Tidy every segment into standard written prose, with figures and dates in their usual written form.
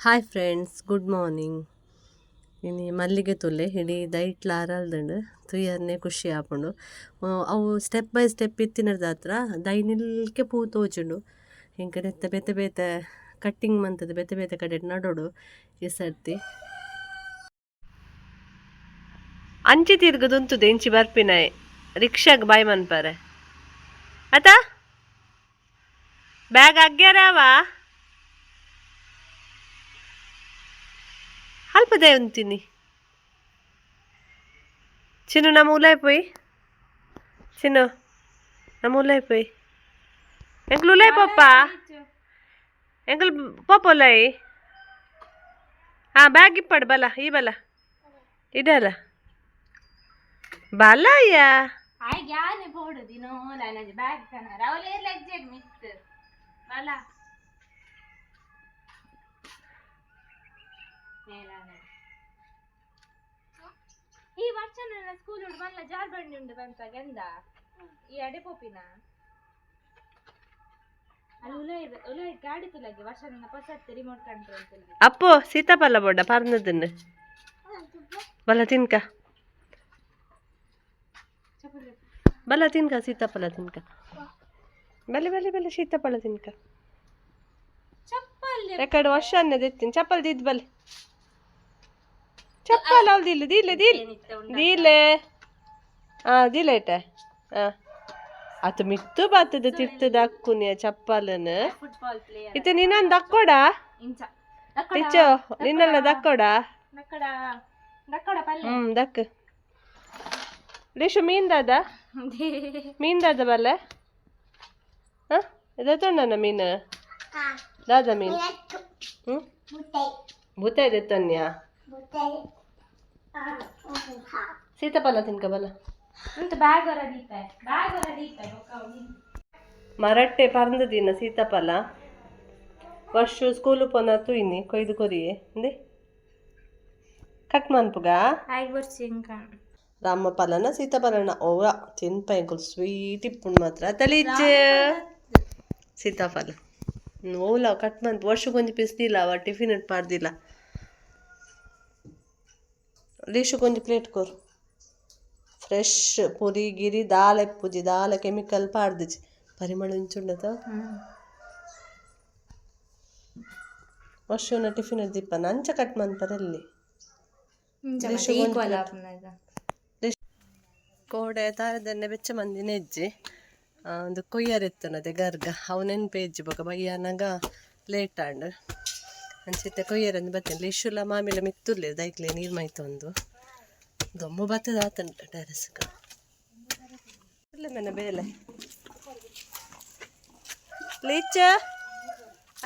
Hi friends, good morning. ಇನಿ ಮಲ್ಲಿಗೆ ತುಲೆ ಇಡೀ ದೈಟ್ಲ ಅರಲ್ದುಂಡು, ತೂಯರ್ನೆ ಖುಷಿ ಆಪುಂಡು. ಅವು ಸ್ಟೆಪ್ ಬೈ ಸ್ಟೆಪ್ ಇತ್ತಿನದಾತ್ರ ದೈ ನಿಲ್ಕೆ ಪೂ ತೋಜುಂಡು. ಎಂಕ್ ನೆತ್ತ ಬೇತೆ ಬೇತೆ ಕಟ್ಟಿಂಗ್ ಮಂತುದು ಬೇತೆ ಬೇತೆ ಕಡೆಟ್ ನಡೋಡು ಈ ಸರ್ತಿ. ಅಂಚಿ ತಿರ್ಗದುಂತುದು ಇಂಚಿ ಬರ್ಪಿನಾಯೆ ರಿಕ್ಷಾಗ್ ಬಾಯ್ ಮನ್ಪರೆ ಅತ ಬ್ಯಾಗ್ ಅಗ್ಗ್ಯಾರವ ಅಲ್ಪದೇ ಉಂತೀನಿ. ಚಿನ್ನು, ನಮ್ಮ ಉಲಾಯ್ ಪೋಯಿ. ಚಿನ್ನು, ನಮ್ಮ ಉಲಾಯ್ ಪೋಯಿ. ಎಂಕ್ಲು ಉಲಾಯ್ ಪಪ್ಪ, ಎಂಕಲ್ ಪೋಪ ಉಲಾಯಿ. ಹಾ, ಬ್ಯಾಗ್ ಇಪ್ಪಡು. ಬಲ, ಈ ಬಲ ಇದಲ್ಲ ಬಲಯ್ಯ. ಆಯ್ಗೆ ಬೋಡು ದಿನೋಲ ಬ್ಯಾಗ್ ಕನರ ಅವಳು ಏರ್ಲ ಮಿತ್ ಬಲ. ಈ ವರ್ಷ ನನ್ನ ಸ್ಕೂಲ್ ಉಂಡು ಮಲ್ಲ ಜಾರ್ಬಂಡಿ ಉಂಡು ಬಂತ ಗಂಧ ಈ ಅಡೆ ಪೋಪಿನ ಅಲ್ಲಿ ಉಲೈ ಉಲೈ ಗಾಡಿ ತುಲಗೆ ವರ್ಷ ನನ್ನ ಪೊಸತ್ತೆ ರಿಮೋಟ್ ಕಂಟ್ರೋಲ್ ತುಲಗೆ. ಅಪ್ಪು, ಸೀತಾಫಲ ಬೋಡ ಪರ್ನದನ್ನು ಬಲ ತಿನ್ಕ. ಬಲ ತಿನ್ಕ, ಸೀತಾಫಲ ತಿನ್ಕ. ಬಲೆ ಬಲೆ ಬಲೆ, ಸೀತಾಫಲ ತಿನ್ಕ. ಚಪ್ಪಲ್. ಎಕಡೆ ವರ್ಷ ಅನ್ನದ ಎತ್ತೀನಿ ಚಪ್ಪಲ್ ದಿದ್ ಬಲೆ. ಚಪ್ಪಲ್ ಅವಳು ದಿಲ್ಲ ದಿಲ್ಲ ದಿಲ್ ದೀಲೆ. ಹಾ, ದಿಲೇಟ. ಹಾ, ಅತು ಮಿತ್ತು ಬತ್ತದ ತಿರ್ತದ ಅಕ್ಕುನಿಯ ಚಪ್ಪಲನ್. Football player. ಇತ್ತೆ ನಿನ್ನೊಂದು ದಕ್ಕೊಡ. ಇಂಚ. ಇಚ್ಚೋ, ನಿನ್ನೆಲ್ಲ ದಕ್ಕೊಡ. ನಕ್ಕಡ ನಕ್ಕಡ ಪಲ್ಲೆ. ಹ್ಮ್, ದಕ್ ಲೇಶು. ಮೀನ್ ದಾದ, ಮೀನ್ ದಾದ ಬಲ್ಲೆ? ಹಾ, ಇದು ಮೀನು ದಾದ ಮೀನ್? ಹ್ಮ್, ಬೂತಾಯಿ ದೆತ್ತನ್ಯಾ. ಸೀತಾಫಲ ತಿನ್ಕ ಬಲ್ಲ. ಉಂಟು ಬ್ಯಾಗ್ ಹೊರ ದೀಪ, ಬ್ಯಾಗ್ ಹೊರ ದೀಪ. ಮರಟ್ಟೆ ಪರಂದ ದಿನ ಸೀತಾಫಲ. ವರ್ಷ ಸ್ಕೂಲು ಪೋನ ತೂಯಿನಿ ಕೊಯ್ದು ಕೊರಿಯೆ ಅಂದೆ ಕಟ್ ಮನ್ಪುಗ. ಆಯ್ತು ಬರ್ಸಿ. ರಾಮ ಫಲನ ಸೀತಾಫಲನ ಓವ ತಿನ್ಪ ಎಂಕುಲು. ಸ್ವೀಟ್ ಇಪ್ಪುಂಡು ಮಾತ್ರ ತಲೀಚ್ ಸೀತಾಫಲ. ಓಲ ಕಟ್ ಮನ್ಪು. ವರ್ಷಕ್ಕೊಂಜಿ ಪೀಸ್ ದೀಲ ಅವ ಟಿಫಿನ್ it ಪಾಡ್ದಿಲ್ಲ. ಲೀಶುಗೊಂಜಿ ಪ್ಲೇಟ್ ಕೊರು. ಫ್ರೆಶ್ ಪುರಿ ಗಿರಿ ದಾಲ ಇಪ್ಪುಜಿ, ದಾಲ ಕೆಮಿಕಲ್ ಪಾಡ್ದಿಜಿ. ಪರಿಮಳ ಇಂಚುಂಡತ. ವರ್ಷನ ಟಿಫಿನ್ ದೀಪನ ಅಂಚ ಕಟ್ ಮನ್ಪರಲ್ಲಿ. ಕೋಡೆ ತಾರದನ್ನೆ ಬೆಚ್ಚ ಮಂದಿ ನೆಜ್ಜಿ ಒಂದು ಕೊಯ್ಯರ್ ಎತ್ತನದೆ ಗರ್ಗ ಅವು ನೆನ್ಪೆ ಇಜ್ಜಿ. ಬೊಕ ಬಯ್ಯಾನಾಗ ಲೇಟ್ ಆಂಡ್. ಅಂಚಿತ್ತೆ ಕೊಯ್ಯರಂದು ಬತ್ತೇನೆ. ಲಿಶುಲ ಮಾಮಿಲ ಮಿತ್ತುಲ್ಲೆ ದೈಕ್ಲೆ ನೀರು ಮೈತೊಂದು ದೊಮ್ಮು ಬತ್ತದ ಆತಂಟ ಟೆರೆಸ್ಗ್ ಇಲ್ಲ ಮೆನ ಬೇಲೆ. ಲೀಚ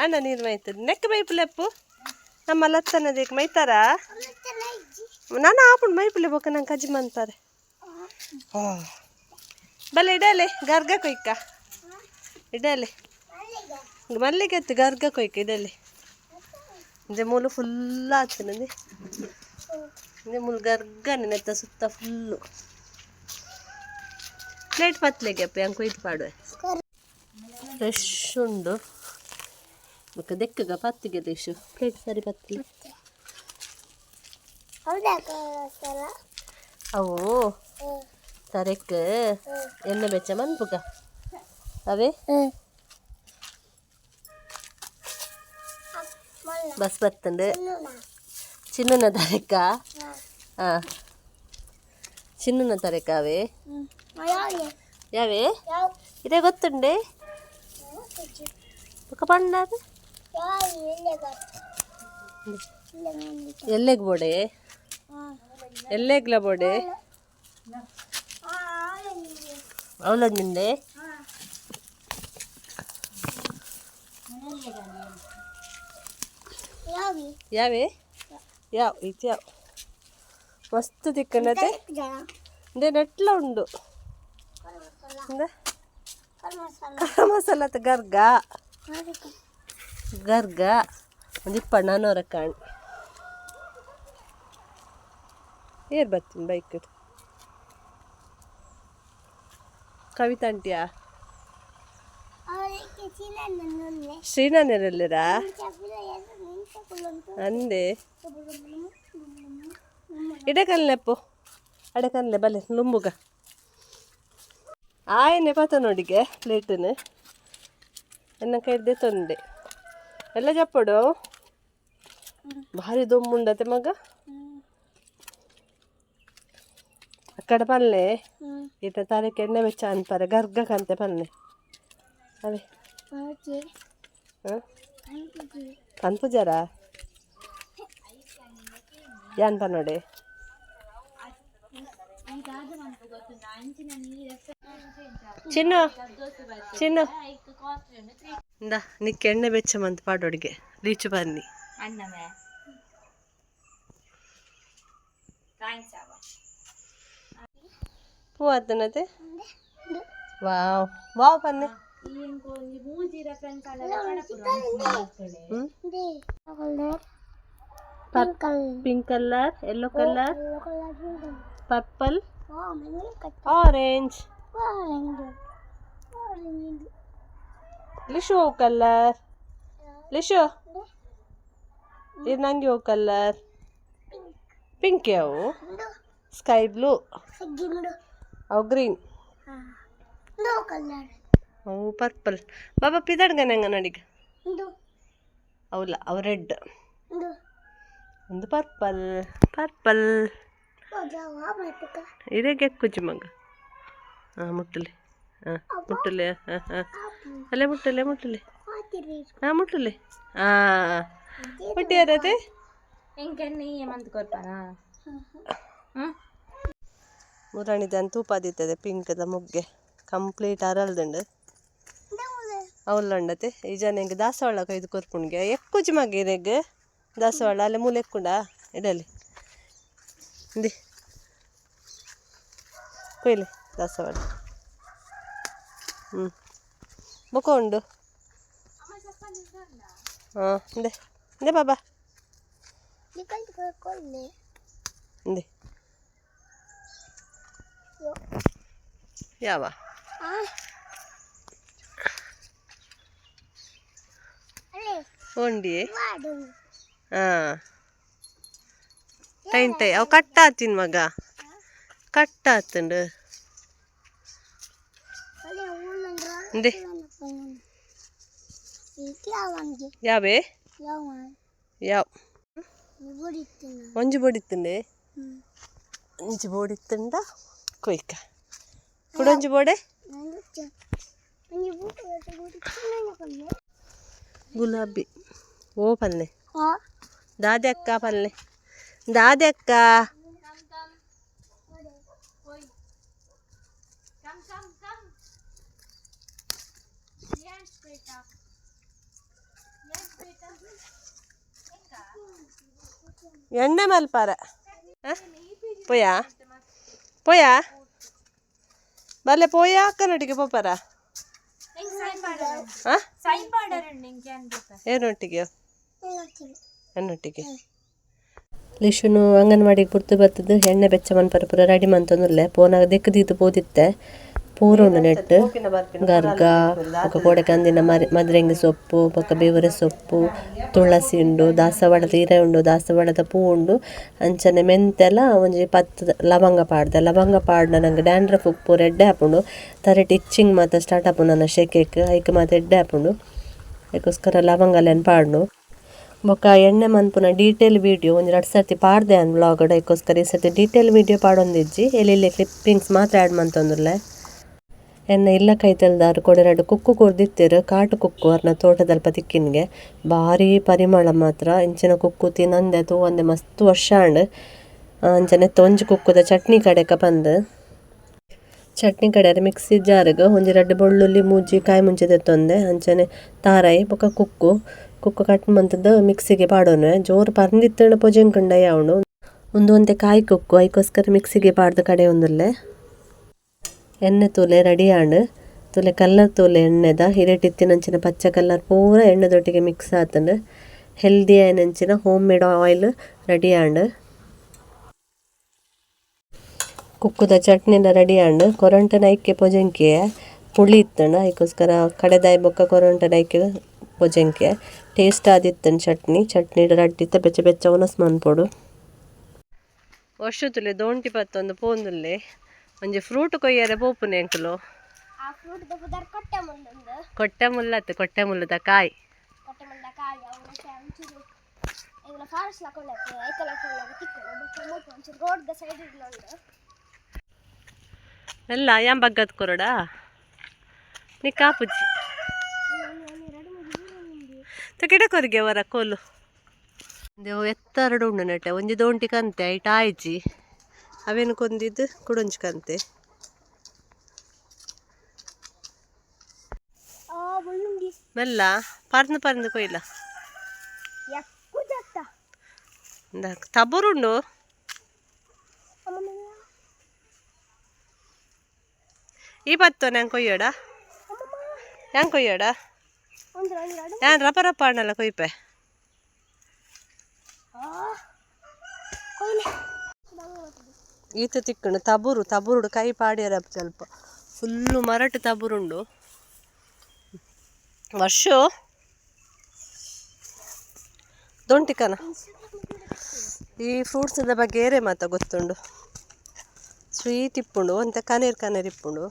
ಅಣ್ಣ ನೀರು ಮೈತದ ನೆಕ್ ಮೈಪುಲೆಪ್ಪು ನಮ್ಮ ಲತ್ತನದೇಕ್ ಮೈತಾರ. ನಾನು ಆಪುಂಡು ಮೈಪುಲೆ. ಬೊಕ ನಂಗೆ ಕಜ್ಜಿ ಮನ್ಪಾರೆ. ಬಲೆ ಇಡಲೆ ಗರ್ಗ ಕೊಯ್ಕ ಇಡಲೆ. ಮಲ್ಲಿಗೆ ಎತ್ತು ಗರ್ಗ ಕೊಯ್ಕ ಇಡಲೆ. ಇಂದೆ ಮೂಲು ಫುಲ್ ಆತನದೆ. ಇಂದೆ ಮೂಲು ಗರ್ಗನೆ ನೆತ್ತ ಸುತ್ತ ಫುಲ್ಲು. ಪ್ಲೇಟ್ ಪತ್ಲೆಗೆ ಅಪ್ಪ ಅಂಕು ಇದು ಪಾಡುವೆ. ಫ್ರೆಶ್ ಉಂಡು. ಬೊಕ್ಕ ದೆಕ್ಕಗ ಪತ್ತಿಗೆ ದೇಶು ಪ್ಲೇಟ್ ಸರಿ ಪತ್ಲಿ. ಅವು ತರೆಕ್ ಎಣ್ಣೆ ಬೆಚ್ಚ ಮನ್ಪುಗ ಅವೇ. ಬಸ್ ಬತ್ತಂಡು. ಚಿನ್ನನ ತರೆಕ. ಹಾಂ, ಚಿನ್ನನ ತರೆಕ ಅವೇ. ಯಾವೇ ಇದೇ ಗೊತ್ತುಂಡೆ ಬೊಕ ಪಂಡಾರ ಎಲ್ಲೆಗ್ ಬೋಡೆ, ಎಲ್ಲೆಗ್ಲ ಬೋಡೆ. ಅವಳೊಂದಿಂದೆ. ಯಾವೇ ಯಾವ ಇದು ಯಾವ ಮಸ್ತ್ ತಿಕ್ಕನತೆ. ಇಂದೆ ನೆಟ್ಲ ಉಂಡು. ಇಂದೆ ಗರಂ ಮಸಾಲ ಗರ್ಗ ಗರ್ಗ ಒಂದು ಇಪ್ಪಣ್ಣ ನಾನೂರ ಕಾಣ್. ಏರ್ ಬರ್ತೀನಿ ಬೈಕ್. ಕವಿತಾ ಆಂಟಿಯಾ? ಶ್ರೀನಾನೆರಲ್ಲಿರಾ? ಅಂದೆ ಇಡೆ ಕಲ್ಲೆಪ್ಪು ಅಡೆ ಕಲ್ಲೆ ಬಲೆ ಲುಂಬುಗ ಆಯನೆ ಪಾತ ನೋಡಿಗೆ ಪ್ಲೇಟನ್ನು ಎನ್ನ ಕೈಡ್ದೆ ತೊಂದೆ ಎಲ್ಲ ಜಪ್ಪಡು ಭಾರಿ ದೊಮ್ಮುಂಡತೆ ಮಗ ಅಕ್ಕಡ ಪಲ್ಲೆ ಇತ್ತ ತಾರೀಕು ಎಣ್ಣೆ ಬೆಚ್ಚ ಅನ್ಪಾರೆ ಗರ್ಗ ಕಂತೆ ಪಲ್ಲೆ ಅವೇ. ಹಾಂ, ಪನ್ಪುಜಾರ ಯಾನ್ ಪನ್ನೋಡೆ. ಚಿನ್ನು ಚಿನ್ನು ಇಂದ ನಿಕ್ಕೆ ಎಣ್ಣೆ ಬೆಚ್ಚ ಮಂತ್ ಪಾಡೋಡಿಗೆ ಲೀಚು ಬನ್ನಿ. ಅನ್ನಮೆ thanks ಅವ. ಪೂ ಆತನತೆ ವಾವ್ ವಾವ್ ಪನ್ನೆ. ಮೂಜಿ ರೆಫರೆನ್ಸ್. ಹ್ಮ್, pink colour, yellow colour, purple, orange. Lishu colour Lishu ಇದು ನಂಗೆ ಅವು ಕಲರ್ ಪಿಂಕ್ ಅವು ಸ್ಕೈ ಬ್ಲೂ ಅವು ಗ್ರೀನ್ ಅವು ಪರ್ಪಲ್. ಬಾಬಾ ಪಿದಡ್ಗ ನಂಗೆ ನಡಿಗ ಅವಲ್ಲ ಅವು ರೆಡ್ ಒಂದು ಪರ್ಪಲ್ ಪರ್ಪಲ್ ಇದೇ ಕೆಕ್ಕುಜ್ಜಿ ಮಗ. ಹಾಂ ಮುಟ್ಟಲಿ, ಹಾಂ ಮುಟ್ಟಲಿ, ಹಾಂ ಹಾಂ ಅಲ್ಲೇ ಮುಟ್ಟಲೆ ಮುಟ್ಟಲಿ, ಹಾಂ ಮುಟ್ಟಲಿ, ಹಾಂ ಮುಟ್ಟಿಯಾರತೆ. ಎಂಕೆಣ್ಣೆ ಮಂತ್ ಕೊರ್ಪಾನ. ಮುರಾಣಿದನ್ ತೂಪಾದಿತ್ತದೆ ಪಿಂಕ್ದ ಮೊಗ್ಗೆ ಕಂಪ್ಲೀಟ್ ಅರಲ್ದುಂಡು ಅವಲ್ಲಂಡತೆ. ಈ ಜನ ಎಂಕ್ ದಾಸವಾಳ ಕೊಯ್ದು ಕೊರ್ಪುಂಡ್ಗೆ ಎಕ್ಕುಜಿ ಮಗ ಇರೆಗ್ ದಾಸವಾಳ ಅಲ್ಲೇ ಮೂಲೆ ಎಕ್ಕುಂಡ ಇಡಲಿ ಇಂದಿ ಕೊಯ್ಲಿ ದಾಸವಾಳ. ಹ್ಞೂ ಬೊಕ ಉಂಡು. ಹಾಂ ಇಂದೆ ಇಂದೆ ಬಾಬಾ ಇಂದೆ ಯಾವ ಉಂಡಿ. ಹಾಂ ಟೈನ್ ಟೈ ಅವು ಕಟ್ಟಾತಿನ ಮಗ ಕಟ್ಟಾತುಂಡು ಇಂದೆ ಯಾವೇ ಯಾವ ಒಂಜಿ ಬೋಡಿತ್ತುಂಡೆ ಒಂಜಿ ಬೋಡಿತ್ತುಂಡ ಕೊಯ್ಕ ಕುಡೊಂಜಿ ಬೋಡೆ ಗುಲಾಬಿ ಓ ಪಲ್ಲೆ ದಾದೆ ಅಕ್ಕ ಪಲ್ಲೆ ದಾದೆ ಅಕ್ಕ. Come come come. Yes beta, yes beta. ಎಣ್ಣೆ ಮಲ್ಪಾರ ಪೋಯಾ ಪೋಯಾ ಬಲ್ಲೆ ಪೋಯಾ ಅಕ್ಕನೊಟ್ಟಿಗೆ ಪೋಪಾರ. ಹಾಂ. ಸೈನ್ ಪೌಡರ್ ಉಂಡು ಇಂಕೆ ಅನ್ಬೇಕು. ಏನೊಟ್ಟಿಗೆ ಎನ್ನೊಟ್ಟಿಗೆ ಲಿಶುನು ಅಂಗನವಾಡಿಗೆ ಪುರ್ತು ಬತ್ತದು ಎಣ್ಣೆ ಬೆಚ್ಚ ಮನ್ಪರ ಪೂರ ರೆಡಿ ಮಂತೊಂದುಲ್ಲೆ ಪೋನಾಗ ದೆಕ್ಕ್ ಪೋದಿತ್ತೆ ಪೂರ ಉಂಡು ನೆಟ್ ಗರ್ಗ ಬೊಕ ಕೋಡೆ ಕಂದಿನ ಮರಿ ಮದ್ರೆಂಗಿ ಸೊಪ್ಪು ಬೊಕ ಬೇವರೆ ಸೊಪ್ಪು ತುಳಸಿ ಉಂಡು ದಾಸವಾಳದ ಇರೆ ಉಂಡು ದಾಸವಾಳದ ಪೂ ಉಂಡು ಅಂಚನೆ ಮೆಂತೆಲ ಒಂಜಿ ಪತ್ತ್ ಲವಂಗ ಪಾಡ್ದೆ. ಲವಂಗ ಪಾಡ್ಂಡ ನಂಗೆ ಡ್ಯಾಂಡ್ರಫ್ ಪೂರ ಎಡ್ಡೆ ಆಪುಂಡು. ತರೆಟ್ ಇಚ್ಚಿಂಗ್ ಮಾತ ಸ್ಟಾರ್ಟ್ ಆಪುಂಡು ನನ್ನ ಶೆಕೆಕ್ ಐಕ್ ಮಾತ ಎಡ್ಡೆ ಆಪುಂಡು. ಐಕೋಸ್ಕರ ಲವಂಗಲೆನ್ ಪಾಡ್ನು. ಬೊಕ ಎಣ್ಣೆ ಮನ್ಪುನ ಡೀಟೇಲ್ ವೀಡಿಯೋ ಒಂಜಿ ರಡ್ಡ್ ಸರ್ತಿ ಪಾಡ್ದೆ ಯಾನ್ ವ್ಲಾಗ್. ಐಕೋಸ್ಕರ ಈ ಸರ್ತಿ ಡೀಟೇಲ್ ವೀಡಿಯೋ ಪಾಡೊಂದಿಜ್ಜಿ, ಎಲ್ಲೆಲ್ಲೆ ಕ್ಲಿಪ್ಪಿಂಗ್ಸ್ ಮಾತ್ರ ಆ್ಯಡ್ ಮಂತೊಂದುಲ್ಲೆ. ಎನ್ನ ಇಲ್ಲ ಕೈತಲ್ದಾರ್ ಕೊಡೆ ರಡ್ಡ್ ಕುಕ್ಕು ಕೊರ್ದಿತ್ತೆರ್ ಕಾಟು ಕುಕ್ಕು ಅರ್ನ ತೋಟದಲ್ಪ ತಿಕ್ಕಿನ್ಗೆ ಬಾರಿ ಪರಿಮಳ ಮಾತ್ರ. ಇಂಚಿನ ಕುಕ್ಕು ತಿನಂದೆ ತೂವಂದೆ ಮಸ್ತ್ ವರ್ಷ ಆಂಡ್. ಅಂಚನೆ ಒಂಜಿ ಕುಕ್ಕುದ ಚಟ್ನಿ ಕಡೆಕ ಪಂದ್ ಚಟ್ನಿ ಕಡೆಯರೆ ಮಿಕ್ಸಿ ಜಾರ್ಗ್ ಒಂಜಿ ರಡ್ಡ್ ಬೊಳ್ಳುಳ್ಳಿ ಮೂಜಿ ಕಾಯಿ ಮುಂಚಿ ದೆತ್ತೊಂದೆ ಅಂಚನೆ ತಾರಾಯಿ ಬೊಕ ಕುಕ್ಕು ಕುಕ್ಕು ಕಟ್ ಮಂತುದು ಮಿಕ್ಸಿಗೆ ಪಾಡೊನುವೆ. ಜೋರು ಪರ್ಂದಿತ್ತುಂಡ ಪೊಜೆಂಕುಂಡ ಯಾವುಂಡು. ಉಂದು ಒಂತೆ ಕಾಯಿ ಕುಕ್ಕು ಐಕೋಸ್ಕರ ಮಿಕ್ಸಿಗೆ ಪಾಡ್ದು ಕಡೆಯೊಂದುಲ್ಲೆ. ಎಣ್ಣೆ ತೂಲೆ ರೆಡಿ ಆಂಡ್. ತೂಲೆ ಕಲ್ಲರ್ ತೂಲೆ ಎಣ್ಣೆದ ಹಿರೆಟ್ ಇತ್ತಿನಂಚಿನ ಪಚ್ಚ ಕಲ್ಲರ್ ಪೂರ ಎಣ್ಣೆದೊಟ್ಟಿಗೆ ಮಿಕ್ಸ್ ಆತುಂಡು. ಹೆಲ್ದಿ ಆಯಿನಂಚಿನ home made oil ready and. ಕುಕ್ಕುದ ಚಟ್ನಿಲ ready and. ಕೊರಂಟನ ಐಕೆ ಪೊಜೆಂಕಿಯೆ ಪುಳಿ ಇತ್ತುಂಡು ಐಕೋಸ್ಕರ ಕಡೆದಾಯಿ ಬೊಕ್ಕ ಕೊರಂಟನ ಐಕೆ. ಪೊಜೆಂಕೆ ಟೇಸ್ಟ್ ಆದಿತ್ತನ್ ಚಟ್ನಿ. ಚಟ್ನಿ ರಡ್ಡಿತ್ತ ಬೆಚ್ಚ ಬೆಚ್ಚ ಉನಸ್ ಮನ್ಪೊಡು. ವರ್ಷುತುಲೆ ದೋಂಟಿ ಪತ್ತೊಂದು ಪೋಂದುಲ್ಲೆ ಒಂಜಿ ಫ್ರೂಟ್ ಕೊಯ್ಯರೆ ಪೋಪುನೆ ಎಂಕುಲು. ಆ ಫ್ರೂಟ್ ದ ಪುದರ್ ಕೊಟ್ಟೆ ಮುಳ್ಳುಂದು. ಕೊಟ್ಟೆ ಮುಲ್ಲತ್ತು, ಕೊಟ್ಟೆ ಮುಲ್ಲದ ಕಾಯಿ. ಕೊಟ್ಟೆ ಮುಳ್ಳ ಕಾಯಿ. ಅವು ಮತ್ತೆ ಒಂಚೂರು ಎಂಗ್ಲ ಫಾರೆಸ್ಟ್ ಲಾಕೊಂಡ ಐತಲ ಕೊಂಡಾಗ ತಿಕ್ಕೊಂಡು ಬೊಕ್ಕ ಮುಲ್ಪ ಒಂಚೂರು ರೋಡ್ ದ ಸೈಡ್ ಉಂಡು. ಎಲ್ಲ ಯಾನ್ ಬಗ್ಗದ್ ಕೊರಡಾ ನೀ ಕಾಪುಜಿ ಗಿಡ ಕೊರಿಗೆ ವರ ಕೋಲು ದೇವು ಎತ್ತರಡು ಉಂಡು ನೆಟ್ಟೆ. ಒಂಜಿ ದೋಂಟಿ ಕಂತೆ ಐಟ್ ಆಯ್ಜಿ, ಅವೇನು ಕೊಂದಿದ್ದು ಕುಡೊಂಜಿ ಕಂತೆ. ಆ ಮುಳ್ಳುಂಡಿ. ಮೆಲ್ಲ ಪರ್ದು ಪರ್ದು ಕೊಯ್ಲ. ಎಕ್ಕು ಜತ್ತ. ತಬುರುಂಡು. ಅಮ್ಮ. ಈ ಪತ್ತೋ ನಾನು ಕೊಯ್ಯೋಡ, ಯಾನ್ ಕೊಯ್ಯೋಡ? ಒಂದು ಒಂದು ಎರಡು. ಯಾನ್ ರಪ ರಪ ಅಣ್ಣಲ್ಲ ಕೊಯ್ಪೆ. ಆ ಕೊಯ್ಲೆ. ಈತ ತಿಕ್ಕಣು ತಬುರು. ತಬುರುಡು ಕೈ ಪಾಡ್ಯರ ಸ್ವಲ್ಪ ಫುಲ್ಲು ಮರಟು ತಬುರುಂಡು. ವರ್ಷ ದೊಂಟಿಕನ ಈ ಫ್ರೂಟ್ಸ್ದ ಬಗ್ಗೆ ಏರೆ ಮಾತ ಗೊತ್ತುಂಡು? ಸ್ವೀಟ್ ಇಪ್ಪುಂಡು ಅಂತ, ಕನೇರ್ ಕನೇರ್ ಇಪ್ಪುಂಡು.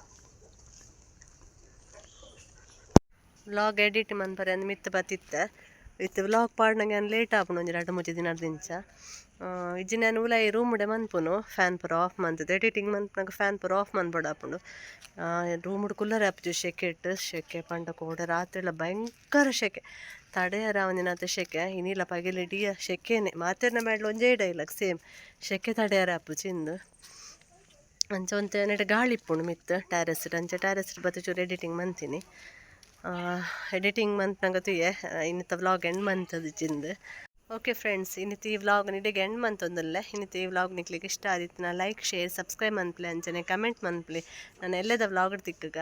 ವ್ಲಾಗ್ ಎಡಿಟ್ ಮನ್ಪರೆ ಅಂದ್ ಮಿತ್ತ ಬತ್ತಿತ್ತ. ಇತ್ತೆ ವ್ಲಾಗ್ ಪಾಡ್ನಂಗೆ ಲೇಟ್ ಆಪುಂಡು ಒಂಜಿ ರಡ್ಡ್ ಮೂಜಿ ದಿನ ದಿಂಚ. ಇಜ್ಜಿ ನಾನು ಉಲಾಯಿ ರೂಮುಡೆ ಮನ್ಪುನು, ಫ್ಯಾನ್ ಪೂರ ಆಫ್ ಮಂತುದು. ಎಡಿಟಿಂಗ್ ಮನ್ಪುನಗ ಫ್ಯಾನ್ ಪೂರ ಆಫ್ ಮನ್ಪೊಡಾಪುಂಡು. ರೂಮುಡು ಕುಲ್ಲರೆ ಆಪುಜಿ ಶೆಕೆಟ್. ಶೆಕೆ ಪಂಡ ಕೋಡೆ ರಾತ್ರಿಲ ಭಯಂಕರ ಶೆಕೆ, ತಡೆಯರ ಒಂದಿನಾತ್ ಶೆಕೆ. ಇನಿಲ ಪಗೆಲ್ ಇಡೀ ಶೆಕೆನೆ. ಮಾತೆರ್ನ ಮೇಡ್ಲ ಒಂಜೇ ಡೈಲಾಗ್ ಸೇಮ್, ಶೆಕೆ ತಡೆಯರ ಆಪುಜಿ ಇಂದು. ಅಂಚ ಒಂತೆ ನೆಟ್ ಗಾಳಿ ಇಪ್ಪುಂಡು ಮಿತ್ತ್ ಟೆರೆಸ್. ಅಂಚ ಟೆರೆಸ್ ಬತ್ತ್ ಚೂರು ಎಡಿಟಿಂಗ್ ಮಂತೀನಿ. ಎಡಿಟಿಂಗ್ ಮಂತ್ನಗ ತೂಯೆ ಇನ್ನಿತ ವ್ಲಾಗ್ ಎಂಡ್ ಮಂತದ ಜಿಂದ್. ಓಕೆ ಫ್ರೆಂಡ್ಸ್, ಇನ್ನಿತ ಈ ವ್ಲಾಗ್ ನಿಡೆಗೆ ಎಂಡ್ ಮಂತೊಂದುಲ್ಲೆ. ಇನ್ನಿತ ಈ ವ್ಲಾಗ್ ನಿಕ್ಲೆಗ್ ಇಷ್ಟ ಆದಿತ್ತಿನ ಲೈಕ್, ಶೇರ್, ಸಬ್ಸ್ಕ್ರೈಬ್ ಮನ್ಪುಲೆ, ಅಂಚನೆ ಕಮೆಂಟ್ ಮನ್ಪುಲೆ. ನಾನು ಎಲ್ಲದ ವ್ಲಾಗ್ ತಿಕ್ಕಗ.